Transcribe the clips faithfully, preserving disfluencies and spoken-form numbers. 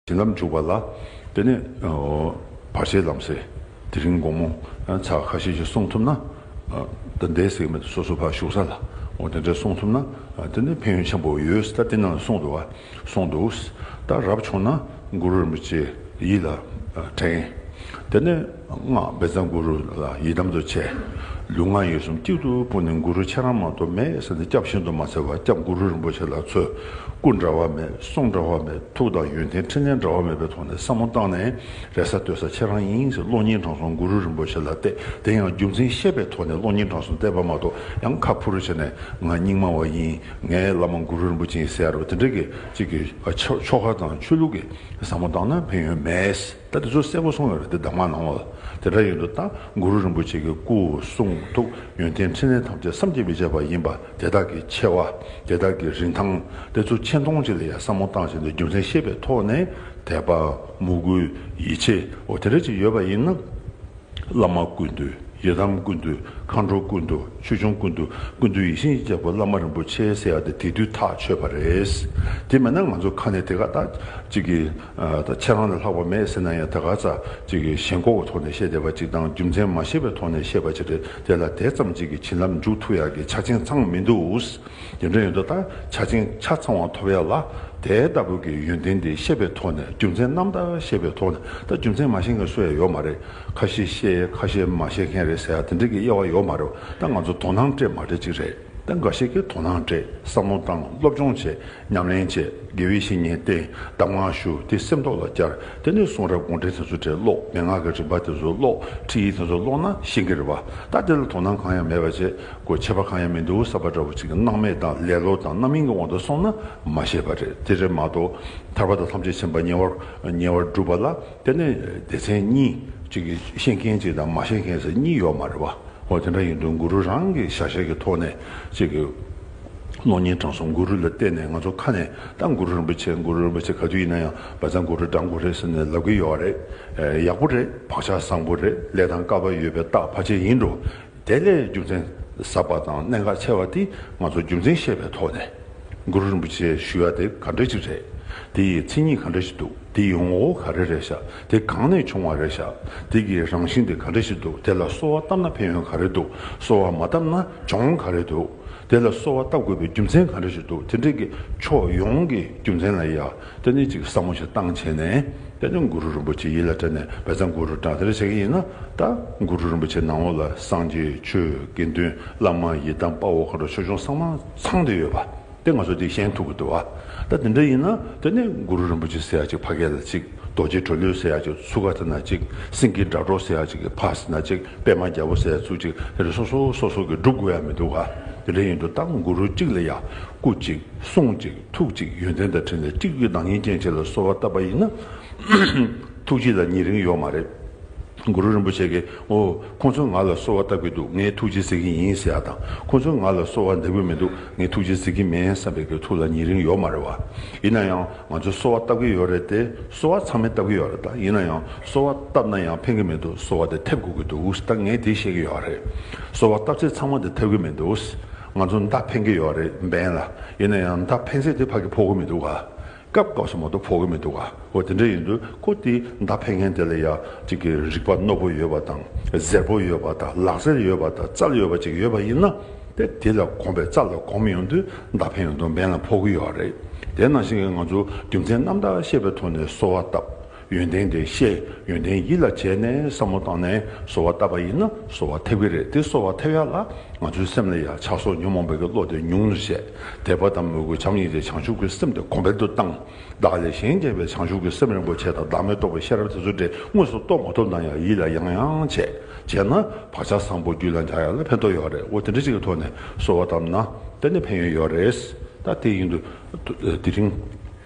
བྱིན་རླབས་འཇུག་པ་ལ། དེ་ནས་བར་ཆད་ལམ་སེལ། དེ་རིང་དགོང་མོ་ཚར་ཁ་ཤས་ཤིག་སོང་ཐུབ་ན། ད་འདས་ཟེར་གྱི་མེད། སོ་སོ་ཕར་བཞུགས་ས་ལ། འོ་དེ་འདྲ་སོང་ཐུབ་ན། དེ་ནས་ཕན་ཡོན་ཆེན་པོ་ཡོད། ད་དེ་ནང་ལ་གསུངས་འདུག་བ། གསུངས་འདུག་ད་རབ་བྱུང་ན་གུ་རུ་རིན་པོ་ཆེ་ཡིད་ལ་དྲན། དེ་ནས་སྔགས་བཛྲ་གུ་རུ་ལ་ཡི་དམ་དུ་བྱས། ལུས་ངག་ཡིད་གསུམ་གཅིག་ཏུ་སྤུངས་ནས་གུ་རུ་ཁྱེད་རང་མ་གཏོགས་མེད་ཟེར་ནས་སྐྱབས་ཤིན་ཏུ་མ་འཚལ་བར་སྐྱབས་གུ་རུ་རིན་པོ་ཆེ་ལ་འཚོལ། སྐུ་འདྲ་བ་མེད། གསུང་འདྲ་བ་མེད། ཐུགས་དང་ཡོན་ཏན་ཕྲིན་ལས་འདྲ་བ་མེད་པའི་ཐོག་ནས་བསམ་བློ་བཏང་ནས། རེ་ས་ལྟོས་ས་ཁྱེད་རང་ཡིན་ཟེར་གློག་བརྙན་དྲང་སྲོང་གུ་རུ་རིན་པོ་ཆེ་ལ་གཏད། དེ་ཡང་རྒྱུ་མཚན་ཤེས་པའི་ཐོག་ནས་གློག་བརྙན་དྲང་སྲོང་གཏད་པ་མ་གཏོགས། ཡང་ཁ་ཕུ་རུ་བྱས་ནས་ང་རྙིང་མ་བ་ཡིན། ངའི་བླ་མ་གུ་རུ་རིན་པོ་ཆེ་ཡིན་ཟེར་ཡ་རོ། དེ་འདྲ་གི་ཅིག་གི་ཆོ་ཆོ་ག་དང་ཆོས་ལུགས་ཀྱི་བསམ་བློ་བཏང་ན་ཕན་ཡོན་མེད། ད་དེ་ཚོ་གསལ་པོ་གསུངས་ཡོད་རེད། དེ་གདམས་ངག་ནང་ལ། དེ་འདྲ་ཡིན་དུས་ད་གུ་རུ་རིན་པོ་ཆེ་གི་སྐུ་གསུང་ཐུགས་ཡོན་ཏན་ཕྲིན་ལས་ཐམས་ཅད་བསམ་གྱིས་མི་ཁྱབ་པ་ཡིན་པ། དེ་དག་གི་ཆེ་བ། དེ་དག་གི་རིན་ཐང་། དེ་ཚོ་ཆེ་མཐོང་ཅིག་ལ་ཡང་བསམ་བློ་བཏང་བྱས་ནས་རྒྱུ་མཚན་ཤེས་པའི་ཐོག་ནས་དད་པ། མོས་གུས། ཡིད་ཆེས། འོ་དེ་འདྲ་ཅིག་ཡོད་པ་ཡིན་ན། བླ་མ་ཀུན་འདུས། ཡི་དམ་ཀུན་འདུས། མཁའ་འགྲོ་ཀུན་འདུས། ཆོས་སྐྱོང་ཀུན་འདུས། ཀུན་འདུས་ཡིད་བཞིན་གྱི་རྒྱལ་པོ་བླ་མ་རིན་པོ་ཆེ་ཟེར་ཡ་དེ་དེ་དུས་ཐག་ཆོད་པ་རེད། དེ་མིན་ན་ང་ཚོ་ཁ་ནས་དེ་ག་ད་ཅིག་གི་ད་ཁྱེད་རང་ལས་ལྷག་པ་མེད་ཟེར་ན་ཡང་། དེ་ག་ཚ་ཅིག་གི་ཞེན་ཁོག་གི་ཐོག་ནས་བཤད་བསྡད་པ་ཅིག་དང་། རྒྱུ་མཚན་མ་ཤེས་པའི་ཐོག་ནས་བཤད་པ་ཅིག་རེད། དེ་ལ་དེ་ཙམ་ཅིག་གི་བྱིན་རླབས་འཇུག་ཐུབ་ཡག་གི་ཆ་རྐྱེན་ཚང་མི་འདུག་དེ་འདྲ་ཡིན་དུས་ད་ཆ་རྐྱེན་ཆ་ཚང་བ་ཐོབ་ཡ་ལ། དེ་ལྟ་བུ་གི་ཡོན་ཏན་དེ་ཤེས་པའི་ཐོག་ནས། རྒྱུ་མཚན་རྣམ་དག་ཤེས་པའི་ཐོག་ནས། ད་རྒྱུ་མཚན་མ་ཤེས་མཁན་སུ་ཡང་ཡོད་མ་རེད། ཁ་ཤས་ཤེས། ཁ་ཤས་མ་ཤེས་མཁན་རེད་ཟེར་ཡ་དེ་འདྲ་གི་དབྱེ་བ་ཡོད་མ་རེད། ད་ང་ཚོ་དོ་སྣང་སྤྲད་མ་སྤྲད་ཅིག་རེད། ད་འགའ་ཤས་ཀྱིས་དོ་སྣང་སྤྲད། བསམ་བློ་བཏང་། སློབ་སྦྱོང་བྱས། ཉམས་ལེན་བྱས། དགེ་བའི་བཤེས་གཉེན་བསྟེན། གདམས་ངག་ཞུ། དེ་སེམས་ཐོག་ལ་བསྐྱར། དེ་ནས་གསུང་རབ་དགོངས་འགྲེལ་དེ་ཚོ་བྲིས་ཀློག་མན་ངག་གི་རིམ་པ་དེ་ཚོ་ཀློག་ཁྲིད་ཡིག་དེ་ཚོ་ཀློག་ན་ཤེས་ཀྱི་རེད་པ། ད་དེ་ལ་དོ་སྣང་གང་ཡང་མེད་པ་བྱས། ཁོ་ཁྱད་པར་གང་ཡང་མི་འདུག་བསམ་པ་འདྲ་བོ་ཅིག་གི་སྣང་མེད་དང་ལེ་ལོ་དང་རྣམ་གཡེང་གི་དབང་དུ་སོང་ན་མ་ཤེས་པ་རེད། དེ་རེད་མ་གཏོགས། ཐར་པ་དང་ཐམས་ཅད་མཁྱེན་པ་ཉེ་བར་ཉེ་བར་སྒྲུབ་པ་ལ། དེ་ནས་སྡེ་ཚན་གཉིས། ཅིག་གི་ཤེས་མཁན་ཅིག་དང་མ་ཤེས་མཁན་ཟེར་གཉིས་ཡོད་མ་རེད་པ། འོ་དེ་འདྲ་ཡིན་དུས་གུ་རུ་རང་གི་ཞལ་བཞེས་ཀྱི་ཐོག་ནས་ཅིག་གི་གློག་བརྙན་དྲང་སྲོང་གུ་རུ་ལ་བལྟས་ནས། ང་ཚོ་ཁ་ནས་ད་གུ་རུ་རིན་པོ་ཆེ། གུ་རུ་རིན་པོ་ཆེ། ག་དུས་ཡིན་ན་ཡང་བཛྲ་གུ་རུ་བགྲང་དགོས་རེད་ཟེར་ནས་ལབ་ཀྱི་ཡོད་རེད། ཡག་པོ་རེད། བག་ཆགས་བཟང་པོ་རེད། ལས་དང་སྐལ་པ་ཡོད་པའི་རྟགས་ཕལ་ཆེར་ཡིན་འགྲོ། དེ་ལས་རྒྱུ་མཚན་ཟབ་པ་དང་གནད་འགག་ཆེ་བ་དེ། ང་ཚོ་རྒྱུ་མཚན་ཤེས་པའི་ཐོག་ནས་གུ་རུ་རིན་པོ་ཆེ་ཞུ་ཡ་དེ་ག་འདྲ་ཅིག་རེད། དེ་ཡི་མཚན་ཉིད་ག་འདྲ་ཞིག་འདུག་དེ་ཡི་ངོ་བོ་ག་རེ་རེད་ཤག་དེ་གང་ནས་བྱུང་བ་རེད་ཤག་དེ་གི་རང་བཞིན་དེ་ག་འདྲ་ཞིག་འདུག་དེ་ལ་གསོལ་བ་བཏབ་ན་ཕན་ཡོན་ག་རེ་འདུག་གསོལ་བ་མ་བཏབ་ན་གྱོང་ག་རེ་འདུག་དེ་ལ་གསོལ་བ་བཏབ་དགོས་པའི་རྒྱུ་མཚན་ག་འདྲ་ཞིག་འདུག་དེ་འདྲ་གི་ཕྱོགས་ཡོངས་ཀྱི་རྒྱུ་མཚན་ལ་ཡ། དེ་ནས་ཅིག་བསམ་བློ་ཞིག་བཏང་བྱས་ནས། དེ་ནས་གུ་རུ་རིན་པོ་ཆེ་ཡིད་ལ་དྲན་ནས་བཛྲ་གུ་རུ་བགྲང་། དེ་འདྲ་བྱེད་ཀྱི་ཡིན་ན། ད་གུ་རུ་རིན་པོ་ཆེ་ནང་ལོགས་ལ་སངས་རྒྱས། ཆོས། དགེ་འདུན། བླ་མ། ཡི་དམ། དཔའ་བོ། མཁའ་འགྲོ། ཆོས་སྐྱོང་ཚང་མ་ཚང་བསྡད་ཡོད་པ། དེ་ང་ཚོ་དེ་ཤེས་ཐུབ་ཀྱི་འདུག་བ། ད་དེ་འདྲ་ཡིན་ན། དེ་ནས་གུ་རུ་རིན་པོ་ཆེ་ཟེར་ཡ་ཅིག་ཕ་གི་ལ་ཅིག་རྡོ་རྗེ་གྲོ་ལོད་ཟེར་ཡ་ཅིག་ཚུགས་ཀ་དེ་ན་ཅིག་སེང་གེ་སྒྲ་སྒྲོགས་ཟེར་ཡ་ཅིག་གི་ཕ་ཟེར་ན་ཅིག་པད་མ་རྒྱལ་པོ་ཟེར་ཡ་ཚུགས་ཅིག་དེ་རེ་སོ་སོ་སོ་སོ་གི་སྒྲུབ་དགོས་ཡ་མི་འདུག་ག་དེ་འདྲ་ཡིན་དུས་ད་གུ་རུ་གཅིག་ལ་ཡ་སྐུ་གཅིག་གསུང་གཅིག་ཐུགས་གཅིག་ཡོན་ཏན་དང་འཕྲིན་ལས་གཅིག་གི་བདག་ཉིད་ཅན་ཅིག་ལ་གསོལ་བ་བཏབ་པ་ཡིན་ན། ཐུགས་རྗེ་ལ་ཉེ་རིང་ཡོད་མ་རེད། གུ་རུ་རིན་པོ་ཆེ་གིས། འོ། ཁོང་ཚོས་ང་ལ་གསོལ་བ་བཏབ་ཀྱི་འདུག་ངས་ཐུགས་རྗེ་གཟིགས་ཀྱི་ཡིན་ཟེར་ཡ་དང་། ཁོང་ཚོས་ང་ལ་གསོལ་བ་འདེབས་ཀྱི་མི་འདུག་ངས་ཐུགས་རྗེ་གཟིགས་ཀྱི་མིན་བསམ་པའི་གི་ཐུགས་ལ་ཉེ་རིང་ཡོད་མ་རེད་བ། ཡིན་ན་ཡང་ང་ཚོས་གསོལ་བ་བཏབ་ཀྱི་ཡོད་རེད་དེ། གསོལ་བ་ཚང་མས་བཏབ་ཀྱི་ཡོད་རེད། ད་ཡིན་ན་ཡང་གསོལ་བ་བཏབ་ན་ཡང་ཕན་གྱི་མི་འདུག་གསོལ་བ་དེ་ཐེབས་དགོས་ཀྱི་འདུག་ད་ངས་དེ་བཤད་ཀྱི་ཡོད་རེད། གསོལ་བ་བཏབ་ཚད་ཚང་མ་དེ་ཐེབས་ཀྱི་མི་འདུག་ང་ཚོ་མདའ་འཕེན་གྱི་ཡོད་རེད་འབེན་ལ། ཡིན་ན་ཡང་མདའ་འཕེན་ཚད་དེ་ཕ་གི་ཕོག་གི་མི་འདུག་ག་སྐབས་སྐབས་སུ་མ་གཏོགས་ཕོག་གི་མི་འདུག་ག་འོ་དེ་འདྲ་ཡིན་དུས་ཁོ་དེ་མདའ་འཕེན་མཁན་དེ་ལ་ཡ་གཅིག་གི་རིག་པ་རྣོ་པོ་ཡོད་པ་དང་། གཟེར་པོ་ཡོད་པ་དང་། ལག་རྩལ་ཡོད་པ་དང་། རྩལ་ཡོད་པ་ཅིག་ཡོད་པ་ཡིན་ན། དེ་དེ་ལ་གོམས་པའི་རྩལ་ལ་གོམས་ཡོང་དུས་མདའ་འཕེན་ཡོང་དུས་འབེན་ལ་ཕོག་གི་ཡོད་རེད། དེ་ནང་བཞིན་གྱི་ང་ཚོ་རྒྱུ་མཚན་རྣམ་དག་ཤེས་པའི་ཐོག་ནས་གསོལ་བ་བཏབ། ཡོན་ཏན་དེ་ཤེས། ཡོན་ཏན་ཡིད་ལ་བྱས་ནས་བསམ་བློ་བཏང་ནས་གསོལ་བ་བཏབ་པ་ཡིན་ན་གསོལ་བ་ཐེབས་ཀྱི་རེད། དེ་གསོལ་བ་ཐེབས་ཡ་ལ་ང་ཚོའི་སེམས་ལ་ཡ་ཆགས་སོགས་ཉོན་མོངས་པའི་གི་བློ་དེ་ཉུང་རུ་བྱས། དད་པ་དང་མོས་གུས་བྱམས་སྙིང་རྗེ་བྱང་ཆུབ་ཀྱི་སེམས་དེ་གོང་འཕེལ་དུ་བཏང་། བདག་ལས་གཞན་གཅེས་པའི་བྱང་ཆུབ་ཀྱི་སེམས་རིན་པོ་ཆེ་དང་བདག་མེད་རྟོགས་པའི་ཤེས་རབ་དེ་ཚོ་དེ་དངོས་སུ་རྟོགས་མ་ཐུབ་ན་ཡང་ཡིད་ལ་ཡང་ཡང་བྱས། བྱས་ན་བག་ཆགས་བཟང་པོ་རྒྱུད་ལ་འཇགས་ཡ་ལ་ཕན་ཐོགས་ཡོད་རེད། འོ་དེ་འདྲ་ཅིག་གི་ཐོག་ནས་གསོལ་བ་བཏབ་ན་དེ་ནི་ཕན་ཡོན་ཡོད་རེད། ད་དེ་ཡིན་དུས་དེ་རིང་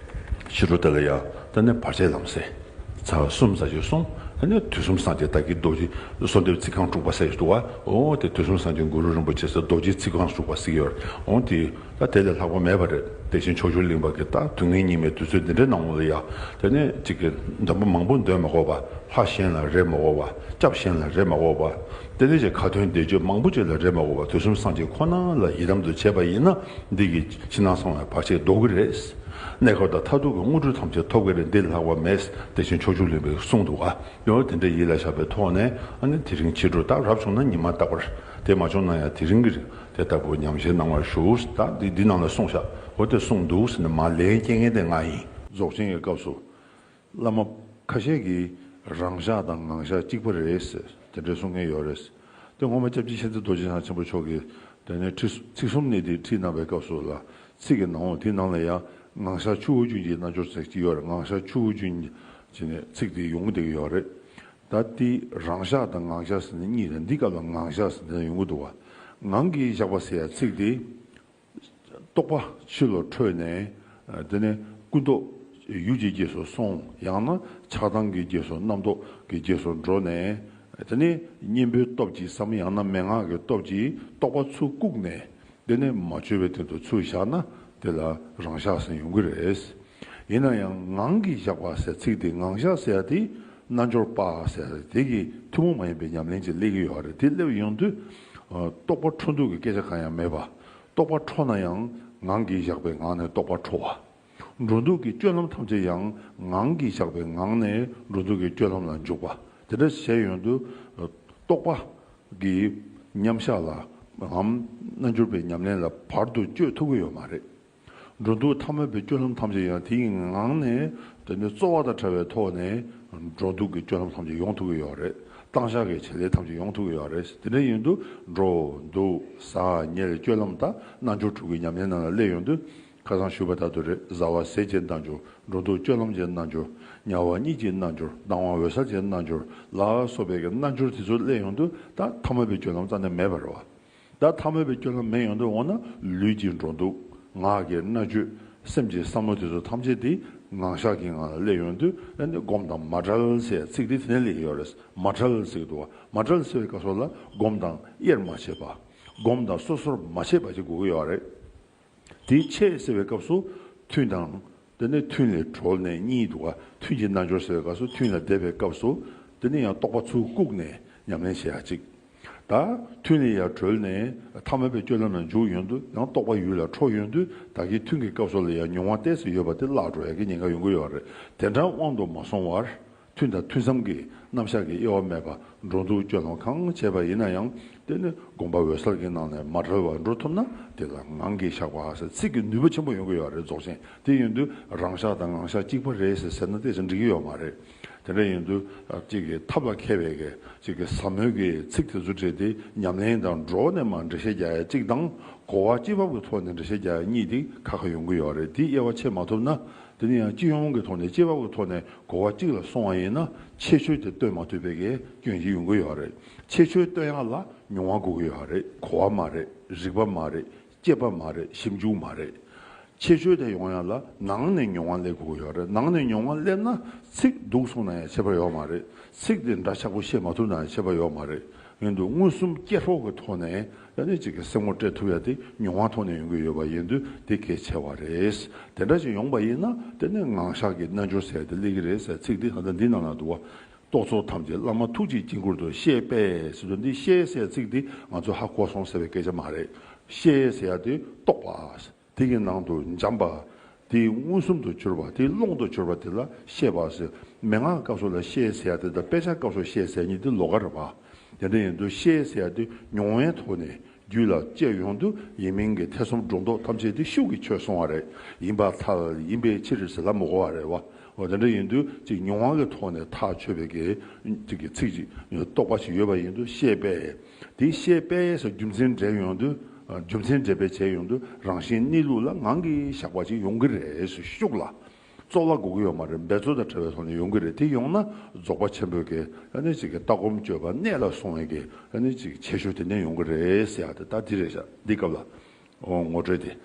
ཕྱི་དྲོ་དེ་ལ་ཡ་ད་ནི་བར་ཆད་ལམ་སེལ། ཚར་གསུམ་ཙམ་ཞིག་སོང་། ད་ནི་དུས་གསུམ་སངས་རྒྱས་བདག་གི་རྡོ་རྗེ། གསོལ་འདེབས་ཚིག་རྐང་དྲུག་པ་ཟེར་ཞིག་འདུག་བ། འོ་དེ་དུས་གསུམ་སངས་རྒྱས་གུ་རུ་རིན་པོ་ཆེ་ཟེར་རྡོ་རྗེ་ཚིག་རྐང་དྲུག་པ་ཟེར་གྱི་ཡོད་རེད། འོ་དེ་ད་དེ་ལས་ལྷག་པ་མེད་པ་རེད། དེ་བཞིན་ཕྱོགས་བཅུར་གླིང་པ་གི་ད་དུས་ངན་སྙིགས་མའི་དུས་ཚོད་འདི་འདྲའི་ནང་ལ་ཡ། དེ་ནས་ཅིག་གི་འདོན་པ་མང་པོ་འདོན་མ་དགོས་པ། ལྷ་གཞན་ལ་རེ་མ་དགོས་པ། སྐྱབས་གཞན་ལ་རེ་མ་དགོས་པ། དེ་ནས་ཅིག་ཁ་ཏོན་བཟླས་བརྗོད་མང་པོ་ཅིག་ལ་རེ་མ་དགོས་པ། དུས་གསུམ་སངས་རྒྱས་ཁོ་ན་ལ་ཡི་དམ་དུ་བྱས་པ་ཡིན་ན། འདི་གི་ཕྱི་ནང་གསང་བའི་བར་ཆད་ཟློག་གི་རེད། གནས་སྐབས་དང་མཐར་ཐུག་གི་དངོས་གྲུབ་ཐམས་ཅད་ཐོབ་ཀྱི་རེད། འདི་ལྷག་པ་མེད། དེ་བཞིན་ཕྱོགས་བཅུ་ལེན་པའི་གསུང་འདུག་ག་ཡང་དེ་འདྲ་ཡིད་ལ་བཞག་པའི་ཐོག་ནས་ཨ་ནི་དེ་རིང་ཕྱི་དྲོ་ད་རབ་བྱུང་ན་ཉི་མ་རྟག་པར། དེ་མ་བྱུང་ན་ཡང་དེ་རིང་གི་རིང་དེ་ལྟ་བུ་ཉམས་བཞེས་གནང་བར་ཞུ། ད་འདི་འདི་ནང་ལ་གསུངས་ཤག་འོ་དེ་གསུངས་འདུག་ཟེར་ནས་མར་ལན་སྐྱེལ་མཁན་དེ་ང་ཡིན། རྫོགས་ཆེན་གྱི་སྐབས་སུ། བླ་མ་ཁ་ཤས་ཀྱིས་རང་ཤག་དང་ངང་ཤག་གཅིག་པ་རེད་ཟེར་དེ་འདྲ་གསུང་མཁན་ཡོད་རེད། དེ་སྔོན་མ་སྐྱབས་རྗེ་མཁྱེན་བརྩེ་རྡོ་རྗེ་འཆང་ཆེན་པོ་མཆོག་གིས་དེ་ནས་ཁྲིད་ཚིག་གསུམ་གནད་བརྡེག་ཁྲིད་གནང་བའི་སྐབས་སུ་ལ་ཚིག་གི་ནང་འོང་དེའི་ནང་ལ་ཡང་ངང་ཤག་ཆུ་བོ་རྒྱུན་གྱི་རྣལ་འབྱོར་ཚིག་ཅིག་ཡོད་རེད། ངང་ཤག་ཆུ་བོ་རྒྱུན་གྱི་ཚིག་དེ་ཡོང་གི་བསྡད་ཀྱི་ཡོད་རེད། ད་དེ་རང་ཤག་དང་ངང་ཤག་ཟེར་ནས་གཉིས་རེད། འདི་སྐབས་ལ་ངང་ཤག་ཟེར་ནས་ཡོང་གི་འདུག་བ། ངང་གིས་བཞག་པ་ཟེར་ཡ་ཚིག་དེ། རྟོག་པ་ཕྱི་ལ་འཕྲོས་ནས། དེ་ནས་ཀུན་རྟོག་ཡུལ་གྱི་རྗེས་སུ་སོང་། ཡང་ན་ཆགས་སྡང་གི་རྗེས་སུ་རྣམ་རྟོག་གི་རྗེས་སུ་འགྲོ་ནས། དེ་ནས་གཉེན་པོའི་སྟོབས་ཀྱིས་སམ། ཡང་ན་མན་ངག་གི་སྟོབས་ཀྱིས་རྟོག་པ་ཚུར་བཀུག་ནས། དེ་ནས་མ་བཅོས་པའི་སྟེང་དུ་ཚུར་བཞག་ན་དེ་ལ་རང་ཤག་ཟེར་ཡོང་གི་རེད། ཡིན་ན་ཡང་ངང་གིས་བཞག་པ་ཟེར་ཚིག་དེ་ངང་ཤག་ཟེར་ཡ་དེ་རྣལ་འབྱོར་པ་ཟེར་ཡ་དེ་གི་ཐུན་མོང་མ་ཡིན་པའི་ཉམས་ལེན་ཅིག་སླེབས་ཀྱི་ཡོད་རེད། དེ་སླེབས་ཡོང་དུས་རྟོག་པ་འཕྲོ་འདུ་གི་སྐད་ཆ་གང་ཡང་མེད་པ། རྟོག་པ་འཕྲོ་ན་ཡང་ངང་གིས་བཞག་པའི་ངང་ནས་རྟོག་པ་འཕྲོ་བ། འགྲོ་འདུག་གི་སྤྱོད་ལམ་ཐམས་ཅད་ཡང་ངང་གིས་བཞག་པའི་ངང་ནས་འགྲོ་འདུག་གི་སྤྱོད་ལམ་ལ་འཇུག་པ། དེ་འདྲ་བྱས་ཡོང་དུས་རྟོག་པ་གི་མཉམ་བཞག་ལ་འམ་རྣལ་འབྱོར་པའི་ཉམས་ལེན་ལ་བར་དུ་གཅོད་ཐུབ་ཀྱི་ཡོད་མ་རེད། འགྲོ་འདུག་ཐ་མལ་པའི་སྤྱོད་ལམ་ཐམས་ཅད་ཡང་དེའི་ངང་ནས་དེ་ནས་རྩོལ་བ་དང་བྲལ་བའི་ཐོག་ནས་འགྲོ་འདུག་གི་སྤྱོད་ལམ་ཐམས་ཅད་ཡོང་ཐུབ་ཀྱི་ཡོད་རེད། བཏང་བཞག་གི་བྱེད་ལས་ཐམས་ཅད་ཡོང་ཐུབ་ཀྱི་ཡོད་རེད། དེ་འདྲ་ཡིན་དུས་འགྲོ་འདུག་ཟ་ཉལ་སྤྱོད་ལམ་དང་རྣལ་འབྱོར་དྲུག་གི་ཉམས་ལེན་ནང་ལ་སླེབས་ཡོང་དུས། ཁ་སང་ཞུས་པ་ལྟར་དུ་རེད། བཟའ་བ་ཟས་ཀྱི་རྣལ་འབྱོར། འགྲོ་འདུག་སྤྱོད་ལམ་གྱི་རྣལ་འབྱོར། དམྱལ་བ་གཉིད་ཀྱི་རྣལ་འབྱོར། སྡང་བ་འོད་གསལ་གྱི་རྣལ་འབྱོར་ལ་སོགས་པའི་གི་རྣལ་འབྱོར་དེ་ཚོ་སླེབས་ཡོང་དུས་ད་ཐ་མལ་པའི་སྤྱོད་ལམ་རྩ་ནས་མེད་པ་རེད་བ། ད་ཐ་མལ་པའི་སྤྱོད་ལམ་མེད་ཡོང་དུས་འོ་ན་ལུས་ཀྱི་འགྲོ་འདུག་ངག་གི་སྨྲ་བརྗོད། སེམས་ཀྱི་བསམ་བློ་དེ་ཚོ་ཐམས་ཅད་དེ་ངང་བཞག་གི་ངང་ལ་སླེབས་ཡོང་དུས་ཨ་ནི་སྒོམ་དང་མ་བྲལ་ཟེར་ཚིག་དེ་དེ་ནས་སླེབས་ཀྱི་ཡོད་རེད། མ་བྲལ་ཟེར་གྱི་འདུག་བ། མ་བྲལ་ཟེར་བའི་སྐབས་སུ་ལ་སྒོམ་དང་དབྱེར་མ་ཕྱེད་པ། སྒོམ་དང་སོ་སོར་མ་ཕྱེད་པ་ཅིག་དགོས་ཀྱི་ཡོད་རེད། དེ་ཕྱེད་ཟེར་བའི་སྐབས་སུ་ཐུན་དང་། དེ་ནས་ཐུན་ལས་གྲོལ་ནས་གཉིད་འདུག་ག་ཐུན་གྱི་རྣལ་འབྱོར་ཟེར་བའི་སྐབས་སུ་ཐུན་ལ་བསྡད་པའི་སྐབས་སུ་དེ་ནས་ཡང་རྟོག་པ་ཚུར་བཀུག་ནས་ཉམས་ལེན་བྱེད་ཡ་གཅིག་ད་ཐུན་ལས་ཡར་གྲོལ་ནས་ཐ་མལ་པའི་སྤྱོད་ལམ་ལ་འཇུག་ཡོང་དུས་ཡང་རྟོག་པ་ཡུལ་ལ་འཕྲོ་ཡོང་དུས་ད་གིན་ཐུན་གྱི་སྐབས་སུ་ལ་ཡང་མྱོང་བ་ཏོག་ཙམ་ཡོད་པ་དེ་བརླག་འགྲོ་ཡ་གི་ཉེན་ཁ་ཡོང་གི་ཡོད་རེད། དེ་འདྲ་དབང་དུ་མ་སོང་བར། ཐུན་དང་ཐུན་མཚམས་ཀྱི་རྣམ་གཞག་གི་དབྱེ་བ་མེད་པ་འགྲོ་འདུག་སྤྱོད་ལམ་གང་བྱས་པ་ཡིན་ན་ཡང་དེ་ནི་སྒོམ་པ་འོད་གསལ་གྱི་ནང་ནས་མ་བྲལ་བར་འགྲོ་ཐུབ་ན་དེ་ལ་ངང་གིས་བཞག་པ་ཟེར་ཚིག་གི་ནུས་པ་ཆེན་པོ་ཡོང་གི་ཡོད་རེད། རྫོགས་ཆེན་དེ་ཡིན་དུས་རང་ཤག་དང་ངང་ཤག་གཅིག་པ་རེད་ཟེར་ཟེར་ན་ཏོག་ཙམ་འགྲིག་གི་ཡོད་མ་རེད། དེ་འདྲ་ཡིན་དུས་གཅིག་གི་ཐབས་ལ་མཁས་པའི་གི་གཅིག་གི་ཟབ་མོའི་གི་ཚིག་དེ་ཚོ་བྲིས་ཏེ་ཉམས་ལེན་དང་འགྲོགས་ནས་མར་འགྲེལ་བཤད་རྒྱག་ཡ་གཅིག་དང་གོ་བ་སྤྱི་བབ་ཀྱི་ཐོག་ནས་འགྲེལ་བཤད་རྒྱག་ཡ་གཉིས་དེ་ཁ་ཁ་ཡོང་གི་ཡོད་རེད། དེ་དབྱེ་བ་ཕྱེ་མ་ཐུབ་ན། དེ་ནི་ཡང་སྤྱི་ཡོངས་ཀྱི་ཐོག་ནས་སྤྱི་བབ་ཀྱི་ཐོག་ནས་གོ་བ་གཅིག་ལ་སོང་བ་ཡིན་ན་ཁྱད་ཆོས་དེ་སྟོན་མ་ཐུབ་པའི་གི་སྐྱོན་ཞིག་ཡོང་གི་ཡོད་རེད། ཁྱད་ཆོས་སྟོན་ཡག་ལ་མྱོང་བ་དགོས་ཀྱི་ཡོད་རེད། གོ་བ་མ་རེད། རིག་པ་མ་རེད། དཔྱད་པ་མ་རེད། ཞིབ་འཇུག་མ་རེད། ཁྱད་ཆོས་དེ་ཡོང་ཡག་ལ་ནང་ནས་མྱོང་བ་སླེབས་དགོས་ཀྱི་ཡོད་རེད། ནང་ནས་མྱོང་བ་སླེབས་ན་ཚིག་སྡུག་སོང་ན་ཡང་ཁྱད་པར་ཡོད་མ་རེད། ཚིག་དེ་འདྲ་ཆགས་པོ་བཤད་མ་ཐུབ་ན་ཡང་ཁྱད་པར་ཡོད་མ་རེད། ཡིན་དུས་མངོན་སུམ་སྐྱེ་སྲོག་གི་ཐོག་ནས་ཡང་ནི་གཅིག་གི་སེམས་ངོ་སྤྲད་ཐུབ་ཡ་དེ་མྱོང་བ་ཐོག་ནས་ཡོང་གི་ཡོད་པ་ཡིན་དུས་དེ་གལ་ཆེ་བ་རེད། དེ་འདྲ་ཞིག་ཡོང་པ་ཡིན་ན་དེ་ནི་ངང་བཞག་གི་རྣལ་འབྱོར་ཟེར་ཡ་དེ་སླེབས་ཀྱི་རེད་ཟེར་ཚིག་འདི་ད་ལྟ་འདི་ནང་ན་འདུག་བ། རྟོག་ཚོགས་ཐམས་ཅད་བླ་མ་ཐུགས་ཀྱི་དཀྱིལ་འཁོར་དུ་ཤེས་པས་ཟེར་དུས་འདི་ཤེས་ཟེར་ཚིག་འདི་ང་ཚོས་ཧ་གོ་སོང་ཟེར་བའི་སྐད་ཆ་མ་རེད། ཤེས་ཟེར་ཡ་དེ་རྟོགས་པ། དེ་གི་ནང་དུ་འབྱམས་པ། དེའི་མངོན་སུམ་དུ་གྱུར་པ་དེའི་ཀློང་དུ་གྱུར་པ་དེ་ལ་ཤེས་པ་ཟེར། མན་ངག་སྐབས་སུ་ལ་ཤེས་ཟེར་ཡ་དེ་དང་དཔེ་ཆ་སྐབས་སུ་ཤེས་ཟེར་ཡ་གཉིས་དེ་ལོགས་ཀ་རེད་པ། དེ་འདྲ་ཡིན་དུས་ཤེས་ཟེར་ཡ་དེ་མྱོང་བའི་ཐོག་ནས་རྒྱུད་ལ་སྐྱེ་ཡོང་དུས་ཡིན་མིན་གྱི་ཐེ་ཚོམ་སྒྲོ་འདོགས་ཐམས་ཅད་དེ་ཤུགས་ཀྱིས་ཆོད་སོང་བ་རེད། ཡིན་པར་ཐལ། ཡིན་པའི་ཕྱིར་ཟེར་ལབ་མི་དགོས་པ་རེད་བ། འོ་དེ་འདྲ་ཡིན་དུས་ཅིག་མྱོང་བ་གི་ཐོག་ནས་ཐག་ཆོད་པའི་གི་ཅིག་གི་ཚིག་ཅིག་རྟོགས་པ་ཞིག་ཡོད་པ་ཡིན་དུས་ཤེས་པས། དེ་ཤེས་པས་སོགས་རྒྱུ་མཚན་འདྲེན་ཡོང་དུས། རྒྱུ་མཚན་འདྲེན་པའི་བྱས་ཡོང་དུས་རང་བཞིན་གནས་ལུགས་ལ་ངང་གིས་བཞག་པ་ཅིག་ཡོང་གི་རེད་ཟེར་ཤུགས་ལ། རྩོལ་བ་དགོས་ཀྱི་ཡོད་མ་རེད། འབད་རྩོལ་དང་བྲལ་བའི་ཐོག་ནས་ཡོང་གི་རེད། དེ་ཡོང་ན་རྫོགས་པ་ཆེན་པོའི་གི་ཨ་ནི་ཅིག་གི་ལྟ་སྒོམ་སྤྱོད་པ་གནད་ལ་སོང་བའི་གི་ཨ་ནི་ཅིག་ཁྱད་ཆོས་དེ་འདྲ་ཡོང་གི་རེད་ཟེར་ཡ་དེ་ད་འདི་རེད་ཤག་འདི་སྐབས་ལ་ངོ་སྤྲོད་དེ།